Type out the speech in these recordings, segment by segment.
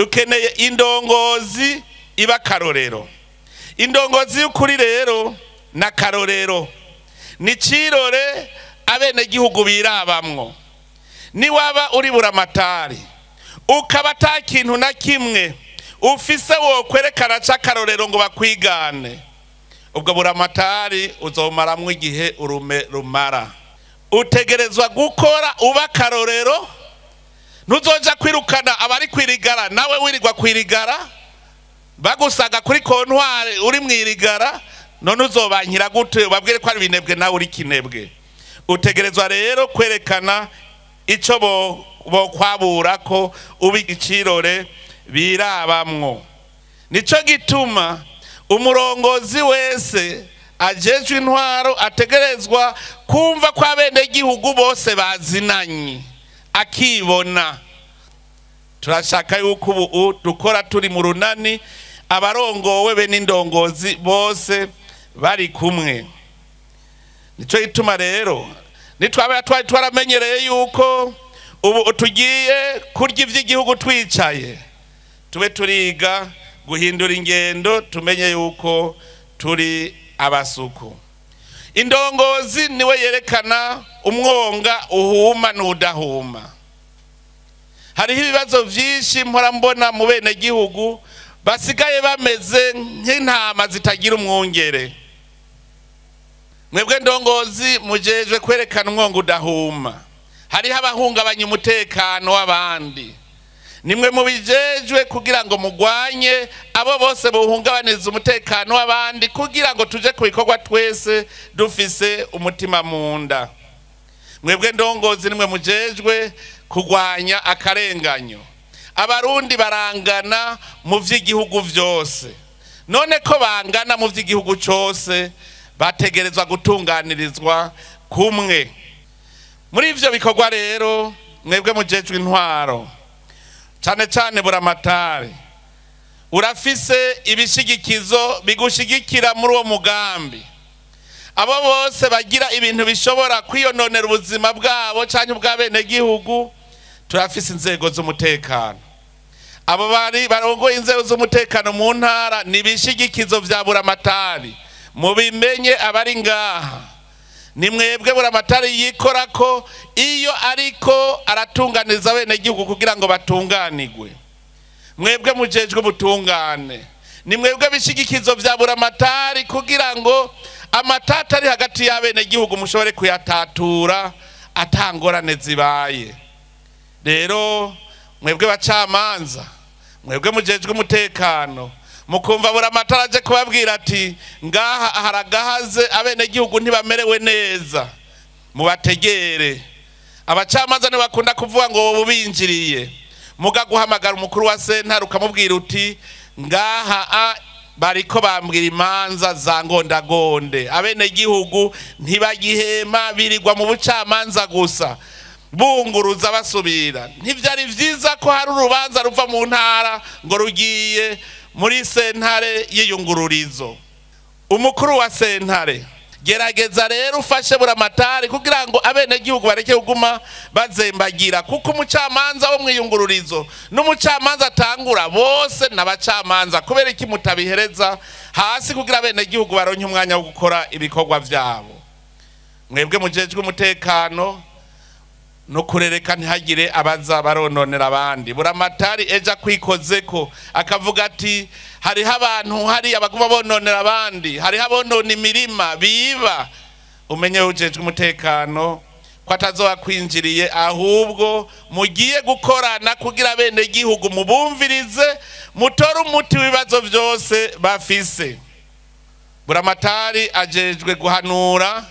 Dukeneye indongozi iba karorero. Indongozi y'ukuri rero na karorero ni cirore abenegihugu birabamwo. Niwaba uri buramatari ukaba ata kintu na kimwe ufise wokwerekana c'akarorero ngo bakwigane, ubwo buramatari uzomaramwo igihe urume rumara. Utegerezwa gukora uba karorero. Ntuzoja kwirukana abari kwirigara nawe wirirwa kwirigara, bagusaga kuri kontwari uri mwirigara, none uzobankira gute ubabwire ko ari binebwe nawe uri kinebwe? Utegerezwa rero kwerekana ico bokwabura ko uba icirore birabamwo. Nico gituma umurongozi wese ajejwe intwaro ategerezwa kumva ko abenegihugu bose bazinanye, akibona. Turashaka yuko ubu dukora turi mu runani, abarongowe be n'indongozi bose bari kumwe. Nico gituma rero nitwaba twari twaramenyereye yuko ubu tugiye kurya ivy'igihugu twicaye, tube turiga guhindura ingendo, tumenye yuko turi abasuku. Indongozi niwe yerekana umwonga uhuma n'udahuma. Hariho ibibazo vyinshi mpora mbona mu benegihugu basigaye bameze nk'intama zitagira umwungere. Mwebwe ndongozi mujejwe kwerekana umwonga udahuma. Hariho abahungabanya umutekano w'abandi, nimwe mubijejwe kugira ngo mugwanye abo bose buhungabaniza umutekano w'abandi, kugira ngo tuje ku bikorwa twese dufise umutima mu nda. Mwebwe ndongozi nimwe mujejwe kugwanya akarenganyo. Abarundi barangana mu vy'igihugu vyose, none ko bangana mu vy'igihugu cose bategerezwa gutunganirizwa kumwe. Muri ivyo bikorwa rero mwebwe mujejwe intwaro, cane cane buramatari, urafise ibishigikizo bigushigikira muri uwo mugambi. Abo bose bagira ibintu bishobora kwiyononera ubuzima bwabo canke ubw'abenegihugu, turafise inzego z'umutekano. Abo bari barongoye inzego z'umutekano mu ntara ni ibishigikizo vya buramatari. Mubimenye abari ngaha, ni mwebwe buramatari yikorako iyo ariko aratunganiza abenegihugu kugira ngo batunganigwe. Mwebwe mujejwe ubutungane, ni mwebwe bishigikizo vya buramatari kugira ngo amatata ari hagati y'abenegihugu mushobore kuyatatura atangorane zibaye. Rero mwebwe bacamanza, mwebwe mujejwe umutekano, mukumva buramatari aje kubabwira ati ngaha haragahaze abenegihugu ntibamerewe neza, mubategere. Abacamanza ntibakunda kuvuga ngo bubinjiriye, mugaguhamagara umukuru wa sentare ukamubwira uti ngaha bariko bambwira imanza za ngondagonde, abenegihugu ntibagihema birirwa mu bucamanza gusa bunguruza basubira. Ntivyari vyiza ko hari urubanza ruva mu ntara ngo rugiye muri sentare y'iyungururizo. Umukuru wa sentare, gerageza rero ufashe buramatari kugira ngo abenegihugu bareke kuguma bazembagira, kuko umucamanza wo mwiyungururizo n'umucamanza atangura bose n'abacamanza. Kubera iki mutabihereza hasi kugira abenegihugu baronke umwanya wo gukora ibikorwa vyabo? Mwebwe mujejwe umutekano no kurereka ntihagire abaza barononera abandi. Buramatari eja kwikozeko akavuga ati hariho abantu hari abaguma bononera abandi, hariho abonona imirima biba. Umenye ujejwe umutekano ko atazoba kwinjiriye, ahubwo mugiye gukorana kugira abenegihugu mubumvirize, mutore umuti w'ibibazo vyose bafise. Buramatari ajejwe guhanura,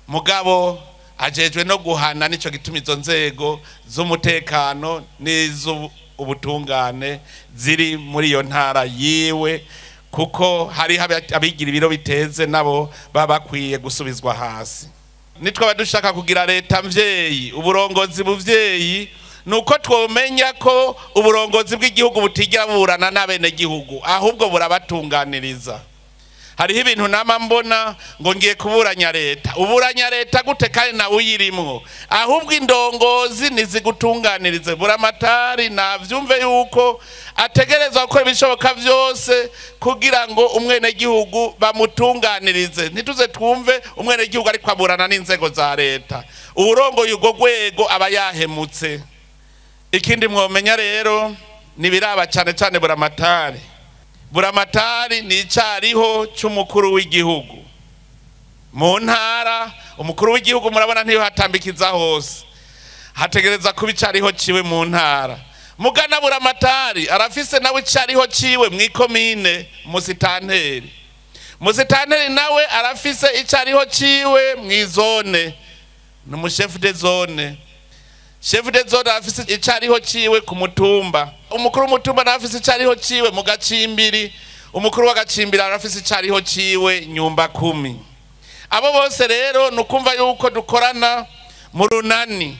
mugabo ajejwe no guhana. Nico gituma izo nzego z'umutekano n'iz'ubutungane ziri muri iyo ntara yiwe, kuko hari abigira ibiro biteze nabo baba bakwiye gusubizwa hasi. Nitwaba dushaka kugira leta mvyeyi, uburongozi buvyeyi, nuko twomenya ko uburongozi bw'igihugu butigira burana n'abenegihugu, ahubwo burabatunganiriza. Hariho ibintu nama mbona ngo ngiye kuburanya leta. Uburanya leta gute kandi nawe uyirimwo? Ahubwo indongozi nizigutunganirize. Buramatari navyumve yuko ategerezwa gukora ibishoboka vyose kugira ngo umwenegihugu bamutunganirize. Ntituze twumve umwenegihugu ariko aburana n'inzego za leta. Uwurongoye urwo rwego aba yahemutse. Ikindi mwomenya rero nibiraba cane cane Buramatari. Buramatari ni icariho c'umukuru w'igihugu mu ntara. Umukuru w'igihugu murabona ntiyo hatambikiza hose, hategereza kuba icariho ciwe mu ntara. Mugana Buramatari arafise nawe icariho ciwe mw'ikomine, musitanteri. Musitanteri nawe arafise icariho ciwe mw'izone, ni umushefu de zone. Chef de zone arafise icariho ciwe ku mutumba. Umukuru w'umutumba nawe afise icariho ciwe mu gacimbiri. Umukuru w'agacimbiri arafise icariho ciwe nyumba kumi. Abo bose rero ni ukumva yuko dukorana mu runani.